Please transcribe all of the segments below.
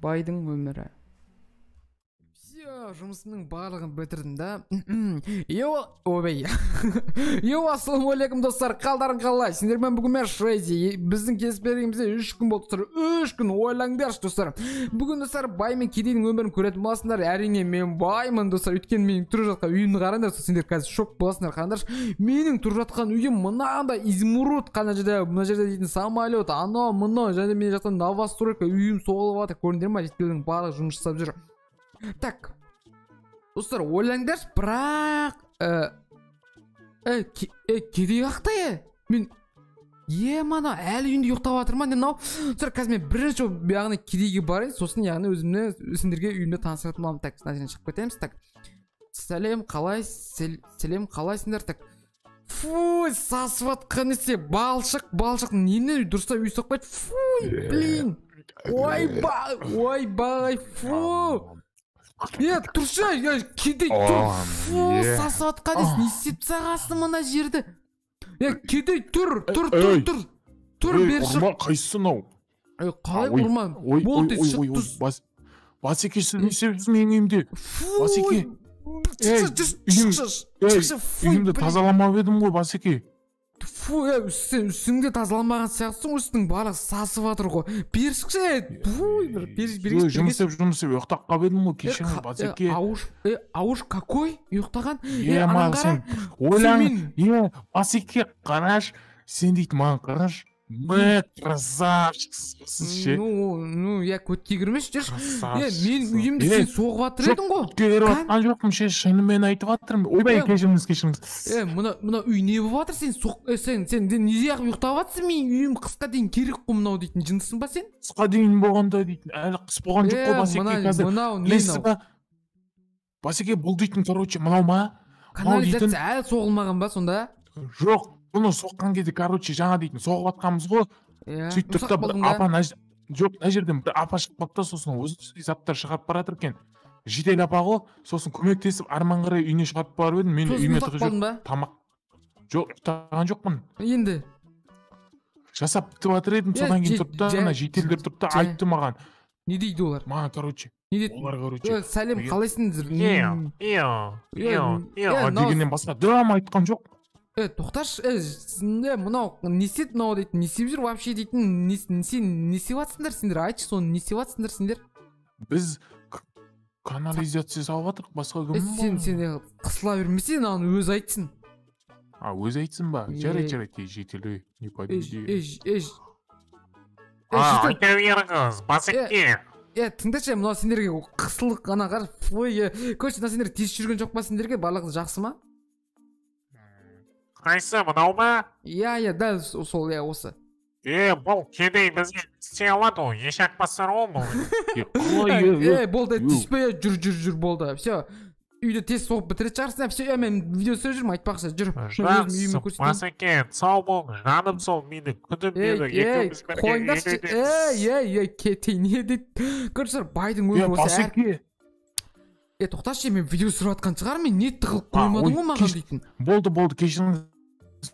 Байдың өмірі. Все, жұмысымның барлығын бітірдім да. Йо, ойбай. Йо, ассалаумағалейкум достар, қалдарың қалай? Сендермен бүгін мен Шрейзи. Біздің кездеспегенімізге 3 күн болды достар. 3 күн ойлаңдаршы достар. Бүгін достар бай мен кедейдің өмірін көретін боласыңдар. Әрине мен баймын достар. Өйткені менің тұрып жатқан үйімді қараңдар. Сендер қазір шок боласыңдар, қараңдаршы. Менің тұрып жатқан үйім мынандай изумруд, қана жерде, мына жерде дейтін самолет, анау, мынау, және менің жатқан новостройка үйім соғылып жатыр. Көрдіңдер ма? Жеткіліктің барлығы жұмыс жасап жүр. Так, достар, ойлаңдаршы, бірақ кедей қақта, мен мана әлі үйінде ұйықтап жатыр ма, не мынау? Достар, қазір мен бірінші яғни кедейге барайын, сосын яғни өзімді сендерге үйімде таныстыратын боламын. Так, мына жерден шығып кетеміз. Так, сәлем, қалай, сәлем, қалайсыңдар? Так, фу, сасып жатқан несе, балшық, балшық, нені дұрыстап үй соқпайды? Фу, блин, ойбай, ойбай, фу. Тұршы, кедей, тұр, фу, сасып жатқан несі, не істеп тастағансың мына жерді? Кедей, тұр, тұр, тұр, тұр, тұр, бері шық. Ұрма, қайсысы мынау? Қалай ұрма? Болды, шық, тұр. Басеке, сіз не істеп жүрсіз менің үйімде? Басеке, үйімді тазаламап едім ғой, Басеке. Фу, сен үстіңде тазаламаған сияқтысың, үстің барлығы сасып жатыр ғой. Бері шықшы, фу, бері, бері. Жұмыс істеп, жұмыс істеп, ұйықтап қалып едім ғой, кешіріңіз, Басеке. Ауыш, какой? Ұйықтаған? Ма, сен ойлан, Басеке, қараш, сен дейтін маған қараш. Мә, красавчиксің ше. Ну, я көтке кірмеші, жүрші. Мен үйімді сен соғып жатыр едің ғой. Көтке кіріп жатқан жоқпын ше, шынымен айтып жатырмын. Ойбай, кешіріңіз, кешіріңіз. Мына үй не болып жатыр, сен сен неге ұйықтап жатсың? Менің үйім қысқа дейін керек қой мынау дейтін, жындысың ба сен? Қысқа дейін болғанда дейтін, әлі қыс болған жоқ қой, Басеке, қазір. Мынау не мынау? Басеке, бұл дейтін, короче, мынау ма? Канализация әлі соғылмаған ба сонда? Жоқ. Бұны соққан кезде, короче, жаңа дейтін соғып жатқанбыз ғой. Сөйтіп тұрды да бір апа, жоқ, мына жерден бір апа шығып қалды да, сосын өзі заттар шығарып бара жатыр екен. Жедел апа ғой, сосын көмектесіп арман қарай үйіне шығарып барып едім. Мен үйіме тығып жүріп тамақ. Жоқ, ұйықтаған жоқпын. Енді жасап бітіп жатыр едім, содан кейін тұрды да, ана жителдер тұрды да айтты маған. Не дейді олар? Маған, короче, не дейді? Олар, короче, сәлем, қалайсыңдар? Дегеннен басқа дым айтқан жоқ. Тоқташы, мынау не істеді мынау дейтін, не істеп жүр вообще дейтін, сен не істеп жатсыңдар сендер, айтшы соны, не істеп жатсыңдар сендер? Біз канализация салып жатырмық, басқа кім? Сен қысыла бермесең, аны өзі айтсын. А, өзі айтсын ба? Жарайды, жарайды, жителі, не подведи. Айта беріңіз, Басеке. Тыңдашы, мынау сендерге қысылық, ана қара, ой, короче, мына сендер тиісіп жүрген жоқ па сендерге, барлығы жақсы ма? Қайсы, мынау ма? Иә, дәл сол, иә, осы. Бұл кедей бізге істей алады ғой, ешак басар ғой бұл. Болды, түспей, жүр, жүр, жүр, болды. Все, үйді тез соғып бітіретін шығарсың, все, мен видео түсіріп жүрмін, айтпақшы, жүр. Жақсы, Басеке, сау бол, жаным сол, мені күтіп мені, екеуміз бірге қойыңдаршы, кедей, не дейді? Короче, байдың өмірі осы әр... Тоқташы, мен видео түсіріп жатқан шығармын, мен не тығылып қоймадың ғой маған дейтін. Болды, болды, кешіріңіз.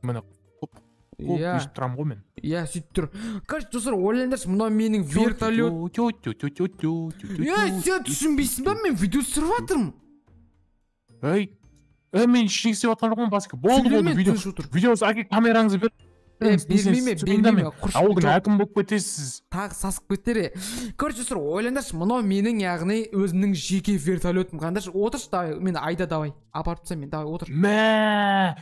Міне, өйстіп тұрамын ғой мен. Иә, сөйтіп тұр. Короче, достар, ойлаңдаршы, мынау менің вертолет. Сен түсінбейсің ба, мен видео түсіріп жатырмын. Ей, мен ештеңе істеп жатқан жоқпын, Басеке. Болды, болды, видео. Видео, әке, камераңызды бер. Бермейме, бермейме. Ауылдың әкімі болып кетесіз. Тағы сасып кетер. Короче, достар, ойлаңдаршы, мынау менің, яғни өзімнің жеке вертолетім. Қараңдаршы, отыршы, давай, мен айда, давай. Апарып тастаймын мен, давай, отыр. Мә,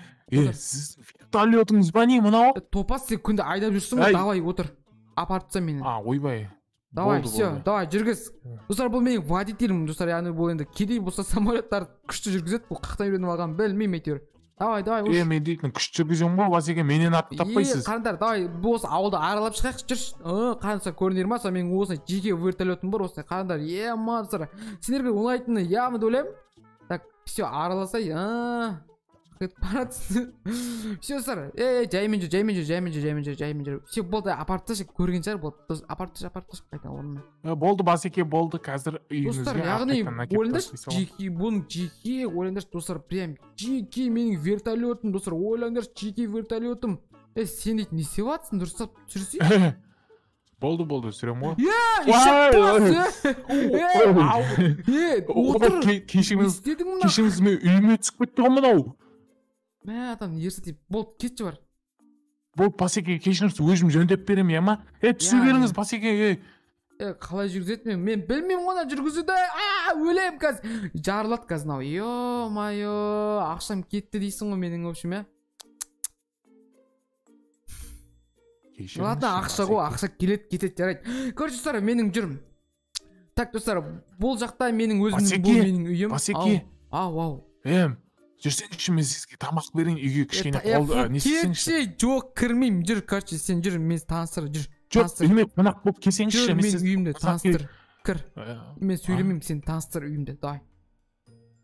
сіз вертолетіңіз ба не мынау? Топас, сен күнде айдап жүрсің ғой, давай, отыр. Апарып тастаймын мені. А, ойбай. Давай, все, давай, жүргіз. Достар, бұл менің водителім, достар, яғни бұл енді кедей болса самолеттарды күшті жүргізеді, бұл қаяқтан үйреніп алғанын білмеймін әйтеуір. Давай, давай, ұш. Мен дейтін күшті жүргіземін ғой, Басеке, менен артық таппайсыз. Қараңдар, давай, бұл осы ауылды аралап шығайықшы, жүрші. Қараңдар, көрінер ма, сол менің осындай жеке вертолетім бар, осындай, қараңдар, ма, достар, сендерге ұнайтыны явно деп ойлаймын. Так, все, араласай, кетіп баратсың. Все, достар, жаймен жүр, жаймен жүр, жаймен жүр, жаймен жүр, жаймен жүр. Все, болды, апарып тасташы, көрген шығар, болды, апарып тасташы, апарып тасташы, қайта орнына. Болды, Басеке, болды, қазір үйіңізге яғни, ойлаңдаршы, жеке, бұның жеке, ойлаңдаршы, достар, прям жеке менің вертолетім, достар, ойлаңдаршы, жеке вертолетім. Сен дейтін не істеп жатсың, дұрыстап түсірсей. Болды, болды, түсірем ғой. Е, е, отыр. Кешіріңіз, кешіріңіз, мен үйіме түсіп кетті ғой мынау. Мә, адам ерсі деп. Болды, кетші бар. Болды, Басеке, кешіріңіз, өзім жөндеп беремін, иә ма? Е, түсе беріңіз, Басеке, е. Е, қалай жүргізеді мен? Мен білмеймін ғой жүргізуді. А, өлем қазір. Жарылады қазір мынау. Ё-моё, ақшам кетті дейсің ғой менің, в общем, иә. Ладно, ақша ғой, ақша келеді, кетеді, жарайды. Короче, достар, менің жүрім. Так, достар, бұл жақта менің өзімнің, бұл менің үйім. Басеке. Ау, ау. Жүрсеңізші, мен сізге тамақ берейін, үйге кішкене қол, не істесеңізші. Кетші, жоқ, кірмеймін. Жүр, короче, сен жүр, мен таныстыр, жүр. Жоқ, үйіме қонақ болып келсеңізші, мен сіз үйімде таныстыр. Кір. Мен сөйлемеймін, сен таныстыр үйімде, давай.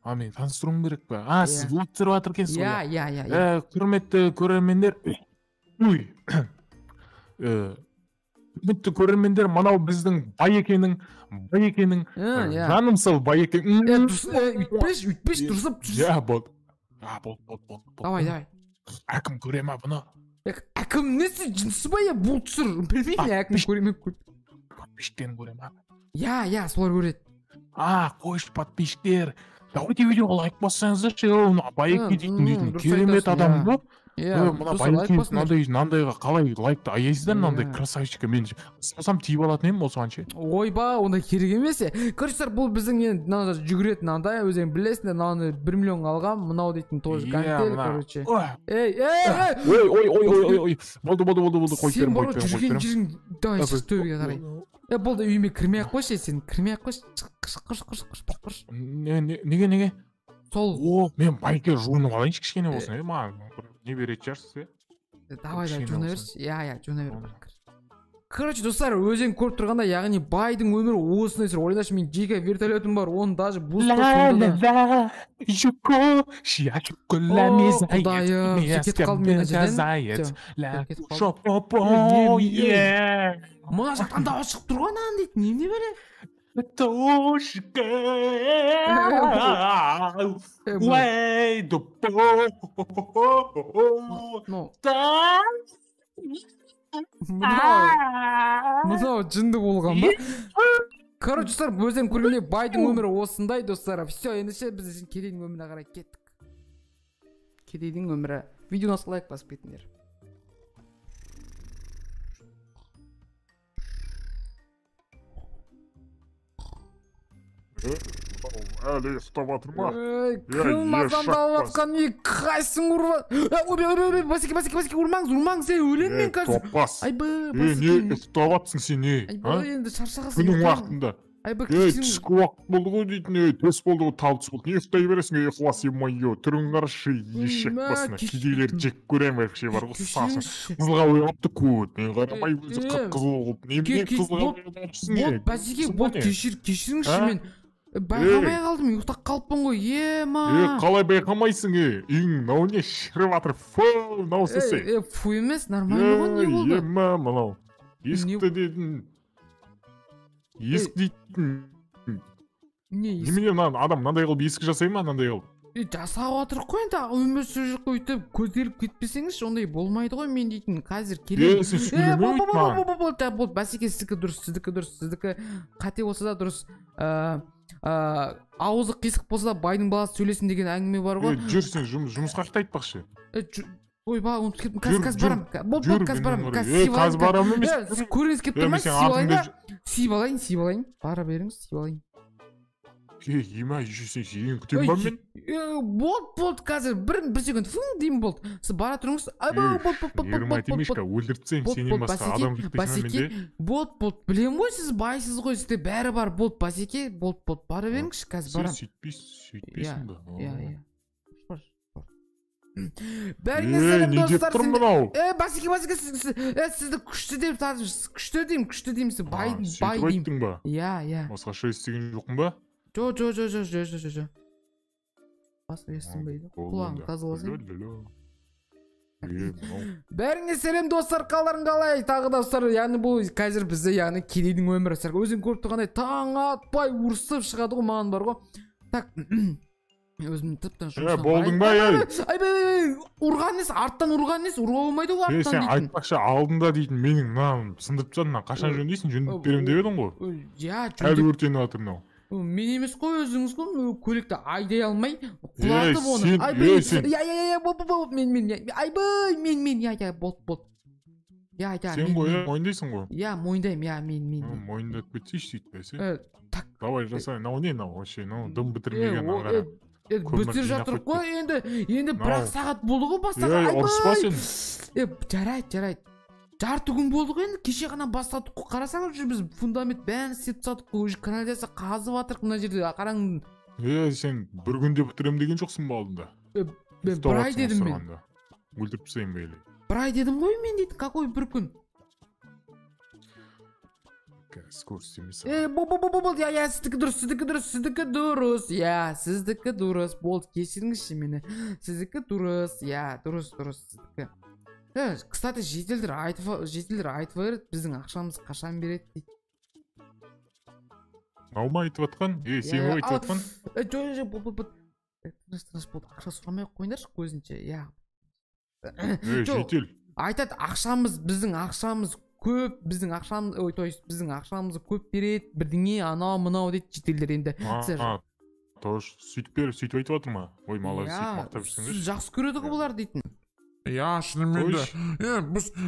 А, мен таныстыруым керек пе? А, сіз влог түсіріп жатыр екенсіз ғой. Иә, иә, иә. Құрметті көрермендер, ой. Құрметті көрермендер, мынау біздің Байекенің, Байекенің, жаным сол Байеке. Өйтпеші, өйтпеші, дұрыстап түсір. Иә, болды. А, болды, болды, болды. Давай, давай. Әкім көре ма бұны? Әкім несі, жынысы ба, я бұл түсір. Білмеймін, әкім көре ме? Подписчиктерін көре ма? Иә, иә, солар көреді. А, қойшы, подписчиктер. Давайте видеоға лайк бассаңыздаршы, мына Байеке дейтін керемет адам ғой. Иә, мына Байеке мынандайға қалай лайкты аяйсыздар, мынандай красавчикке мен ұстасам тиіп алатын едім осыған ше. Ойба, ондай керек емес. Короче, достар, бұл біздің енді мына жүгіретін андай, өздерің білесіңдер, мынаны 1 миллионға алғам, мынау дейтін тоже гантель, короче. Ей, ей, ей! Ой, ой, ой, ой, ой, болды, болды, болды, болды, қойып беремін, қойып беремін, қойып беремін. Сен жүрген, давай, шық төбеге қарай. Е, болды, үйіме кірмей ақ қойшы, сен кірмей ақ қойшы. Шық, шық, шық, шық, шық. Неге, неге? Сол. О, мен Байеке жуынып алайыншы кішкене болсын, е, маған не беретін шығарсыз, е? Давай, давай, жуына берші. Иә, иә, жуына бер. Короче, достар, өздерің көріп тұрғандай, яғни байдың өмірі осындай сұр. Ойлашы, мен жеке вертолетім бар, оны даже бустап сонда да. Құдайым, кетіп қалдым мен жерден. Мына жақтан дауыс шығып тұр ғой ананың дейді. Немене бәле? Мынау жынды болған ба? Короче, достар, өздерің көргендей байдың өмірі осындай, достар. Все, ендеше біз кедейдің өміріне қарай кеттік. Кедейдің өмірі. Видеоны лайк басып кетіңдер. Әлі ұстап жатыр ма? Кім азанды алып жатқан? Не, қайсың ұрып? Ой, ой, ой, Басеке, Басеке, Басеке, ұрмаңыз, ұрмаңыз, ей, өлемін мен қазір. Топас. Айбы, Басеке. Не ұстап жатсың сен, ей? Айбы, енді шаршағансың. Күннің уақытында. Айбы, Ей, түскі уақыт болды ғой дейтін, ей, түс болды ғой, тал түс болды. Не ұстай бересің, ей, ықылас, ё-моё, түрің қарашы, ешек басына. Кедейлерді жек көремін, вообще бар ғой, сасың. Қызылға бояпты көт, мен қарамай өзі қып-қызыл қылып. Немене қызылға бояпсың, ей? Болды, Басеке, болды, кешіріңізші мен. Байқамай қалдым, ұйықтап қалыппын ғой, ема. Е, қалай байқамайсың, е? Үйің мынау не шіріп жатыр, фу, мынау сесі. Е, фу емес, нормально ғой, не болды? Ема, мынау. Есікті дедің. Есік дейтін. Не есік? Немене мына адам мынандай қылып есік жасай ма, мынандай қылып? Е, жасап жатыр қой енді, өмір сүріп өйтіп көтеріліп кетпесеңізші, ондай болмайды ғой мен дейтін. Қазір келемін. Е, сен сөйлемей өйт маған. Болды, болды, Басеке, сіздікі дұрыс, сіздікі дұрыс, сіздікі қате болса да дұрыс. Ауызы қисық болса да байдың баласы сөйлесін деген әңгіме бар ғой. Жүр сен, жұмысқа қайта айтпақшы. Ойбай, ұмытып кеттім. Қазір, қазір барам. Болды, болды, қазір барам. Қазір барам емес. Көргіңіз келіп тұр ма? Сүйіп алайын да. Сүйіп алайын, сүйіп алайын. Бара беріңіз, сүйіп алайын. Ема, еще сен сүйген күтемін ба мен? Болды, болды, қазір бір секунд фу деймін, болды. Сіз бара тұрыңыз. Айбай, болды, болды, болды, болды, болды. Өлтіріп тастаймын, сенен басқа адам күтпейсің менде. Болды, болды, білемін ғой, сіз байсыз ғой, сізде бәрі бар. Болды, Басеке, болды, болды, бара беріңізші, қазір барам. Сен сөйтпейсің ба? Иә, иә. Бәріңе сәлем, достар. Е, Басеке, Басеке, сізді күшті деп күшті деймін, күшті деймін, сіз бай деймін. Иә, иә. Басқаша естіген жоқпын ба? Жо, жо, жо, жо, жо, жо, жо. Басқа естімейді. Құлағың тазаласаң. Бәріңе сәлем, достар, қаларың қалай? Тағы да достар, яғни бұл қазір бізде, яғни кедейдің өмірі. Өзің көріп тұрғандай таң атпай ұрысып шығады ғой, маған бар ғой. Так, Өзім тып-тыныш Е, болдың ба, ей? Айбай, ұрған несі, арттан ұрған несі, ұруға болмайды ғой Е, арттан сен дейтін. айтпақшы алдында дейтін менің мынаны сындырып тастадың, мынаны қашан жөндейсің, жөндеп беремін деп едің ғой. Иә, Әлі жөндеп өртеніп жатыр мынау. Мен емес қой, өзіңіз ғой, көлікті айдай алмай құлатып оны. Айбай, иә, иә, иә, бол, бол, мен, мен, айбай, мен, иә, иә, болды, болды. Иә, иә, Сен ғой, мойындайсың ғой. Иә, мойындаймын, иә, мен. Мойындап кетсейші сөйтпе, сен. Так. Давай жасай, мынау не мынау вообще, мынау дым бітірмеген аңғара. Бітіріп жатырық қой, енді бір-ақ сағат болды ғой бастаған. Ей, ұрыспа сен. Жарайды, жарайды. Жарты күн болды ғой енді, кеше ғана бастадық қой. Қарасаңыз, уже біз фундамент бәрін істеп тастадық қой, уже канализация қазып жатырық мына жерде, қараң. Сен бір күнде бітірем деген жоқсың ба алдында? Мен бір ай дедім мен. Өлтіріп тастайын ба или? Бір ай дедім ғой мен дейді, какой бір күн? Скорость емес. Бол, иә, иә, сіздікі дұрыс, сіздікі дұрыс, сіздікі дұрыс, иә, сіздікі дұрыс, болды, кешіріңізші мені. Сіздікі дұрыс, иә, дұрыс, дұрыс, сіздікі. Кстати, жительдер айтып береді, біздің ақшамыз қашан береді дейді. Алма айтып атқан? Сен ғой айтып атқан? Жоқ, жоқ, бол, бол, тыныш, тыныш болды, ақша сұрамай ақ қойыңдаршы көзінше, иә. Житель. Айтады, ақшамыз, біздің ақшамыз көп, біздің ақшамыз, ой, то есть біздің ақшамызды көп береді, бірдеңе, анау, мынау дейді жительдер енді. Тоже сөйтіп беріп, сөйтіп айтып жатыр ма? Ой, молодец, сөйтіп мақтап жүрсеңдерші. Сіз жақсы көреді ғой бұлар дейтін. Иә, шынымен де.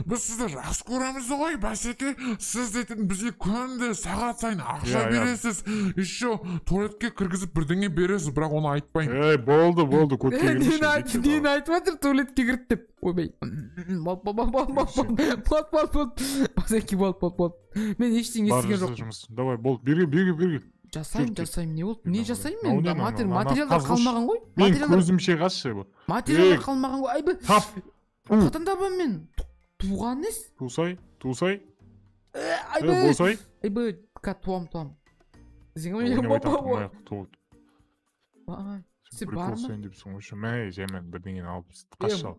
Біз сізді жақсы көреміз ғой, бәсеке. Сіз дейтін бізге күнде сағат сайын ақша бересіз. Еще туалетке кіргізіп бірдеңе бересіз, бірақ оны айтпаймын. Ей, болды, болды, көтке кірмеші. Нені айтып жатыр, туалетке кірді деп. Ойбай. Бол, бол, бол, бол, бол, бол, бол, бол. Бәсеке, бол, бол, бол. Мен ештеңе естіген жоқпын. Давай, бол, берге, берге, берге. Жасаймын, жасаймын, не болды? Не жасаймын мен? Материалдар қалмаған ғой. Мен көзімше қасшы. Материалдар қалмаған ғой. Айбы. Тап. Қайдан табамын мен? Туған несі? Тусай, тусай. Айбы. Босай. Айбы, туам, туам. Сен бар ма? Мә, жаймен бірдеңені алып қашшы ал.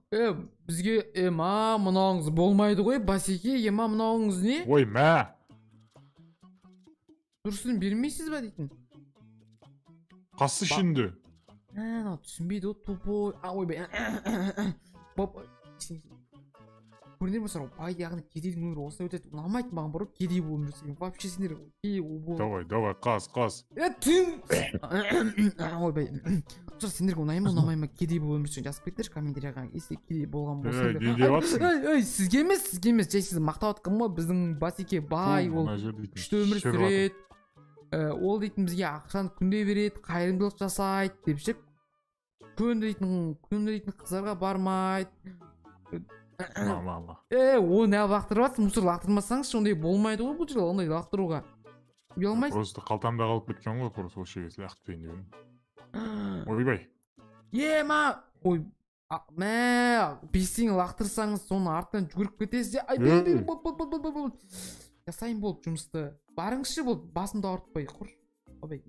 Бізге, ма, мынауыңыз болмайды ғой, басеке, ма, мынауыңыз не? Ой, мә. Дұрысын бермейсіз ба дейтін? Қасы ішінде. Мынау түсінбейді ғой, тупой. Ойбай. Көрдіңдер ме сұрау, бай яғни кедейдің өмірі осылай өтеді. Ұнамайды маған бар ғой, кедей болып өмір сүрген. Вообще сендер кедей болып. Давай, давай, қаз, қаз. Түн. Ойбай. Достар, сендерге ұнай ма, ұнамай ма кедей болып өмір сүрген? Жазып кетіңдерші комментарияға, если кедей болған болса. Не деп жатсың? Ей, сізге емес, сізге емес. Жай сізді мақтап жатқаным ғой, біздің басеке бай, ол күшті өмір сүреді. Ол дейтін бізге ақшаны күнде береді, қайырымдылық жасайды деп ше. Күнде дейтін қыздарға бармайды. Оны лақтырып жатсың, мусор лақтырмасаңызшы, ондай болмайды ғой бұл жерде, ондай лақтыруға. Ұялмайсың. Просто қалтамда қалып кеткен ғой, просто осы жерге лақтырайын дедім. Ойбай. Ма, ой, мә, бесең лақтырсаңыз, соның артынан жүгіріп кетесіз. Ай, бол, бол, бол, бол, бол. Жасайын болды жұмысты. Барыңызшы болды, басымды ауыртпай, құр. Ойбай.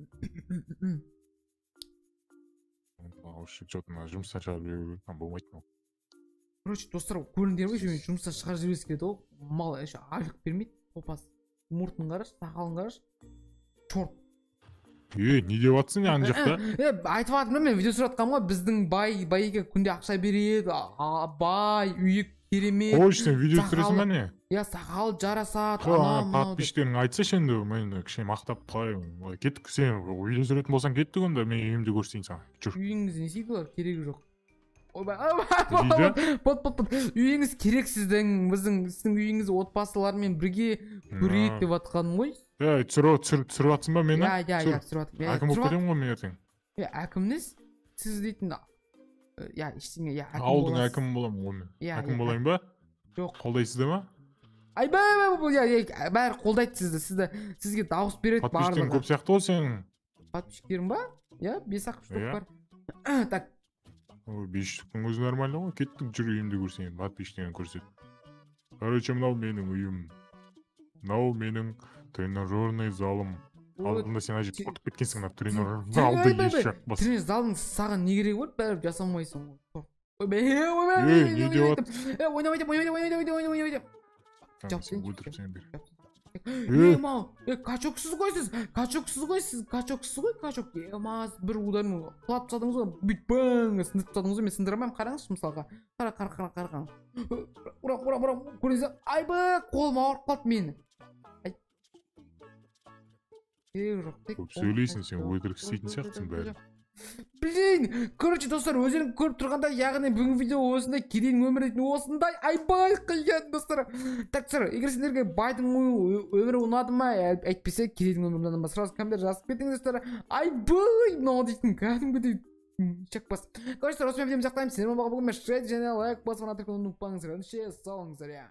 Вообще, что-то мына жұмыстан шығарып жіберу керек, болмайды мынау. Короче, достар, көрдіңдер ме, мен жұмыстан шығарып жібергісі келеді ғой. Мал еще айлық бермейді, топас. Мұртын қарашы, сақалын қарашы. Чорт. Не деп жатсың ана жақта? Айтып жатырмын мен, видео түсіріп жатқанмын ғой, біздің бай байеке күнде ақша береді, бай, үйі керемет. Қойшы, сен видео түсіресің ба не? Иә, сақал жарасады, анау мынау. Подписчиктерің айтсайшы енді, мен кішкене мақтап қалай. Кеттік, сен видео түсіретін болсаң кеттік онда, мен үйімді көрсетейін саған. Жүр. Үйіңіз не істейді олар, керегі жоқ. Ойбай, бол, бол, бол. Үйіңіз керек сіздің, біздің сіздің үйіңіз отбасылармен бірге көрейік деп жатқаным ғой. Түсіріп жатсың ба мені? Иә, иә, иә, түсіріп жатырмын. Әкім болып кетемін ғой мен ертең. Әкім несі? Сіз дейтін, иә, ештеңе, иә, әкім. Ауылдың әкімі боламын ғой мен. Әкім болайын ба? Жоқ. Қолдайсыздар ма? Айбай, иә, бәрі қолдайды сізді, сізді, сізге дауыс береді барлығы. Подписчиктерің көп сияқты ғой сенің. Подписчиктерім ба? Иә, 5-ақ штук бар. Так. 5 штуктың өзі нормально ғой. Кеттік, жүр үйімді көрсетейін, подписчиктеріңе көрсет. Короче, мынау менің үйім. Мынау менің тренажерный залым. Алдында сен ана жерде қорқып кеткенсің, мына тренажер залды еш жақпас. Тренажер залдың саған не керегі бар, бәрібір жасамайсың ғой. Ойбай, ойбай, не деп жатсың? Ойнамайды, ойнамайды, ойнамайды, ойнамайды. Өлтіріп сені бер. Ема, качоксыз ғой сіз, качоксыз ғой сіз, качоксыз ғой, качок. Ема, бір удармен құлап тастадыңыз ғой, бүйтіп бың сындырып тастадыңыз ғой, мен сындыра алмаймын, қараңызшы мысалға. Қара, қара, қара, қара, қара. Ұрам, ұрам, ұрам, көрдіңіз бе? Айбы, қолым ауырып қалды менің. Ай. Жоқ, тек Көп сөйлейсің сен, өтірік істейтін сияқтысың бәрін. Блин, короче, достар, өздерің көріп тұрғандай, яғни бүгінгі видео осындай, кедейдің өмірі дейтін осындай, айбай қиын, достар. Так, достар, егер сендерге байдың өмірі ұнады ма, әйтпесе кедейдің өмірі ұнады ма, сразу комментарий жазып кетіңіздер, достар. Айбай, мынау дейтін кәдімгідей шек бас. Короче, достар, осымен видеомызды аяқтаймыз. Сіздермен болған бүгін мен Шред, және лайк басып, ұнатып ұмытпаңыздар. Ендеше, сау болыңыздар, иә.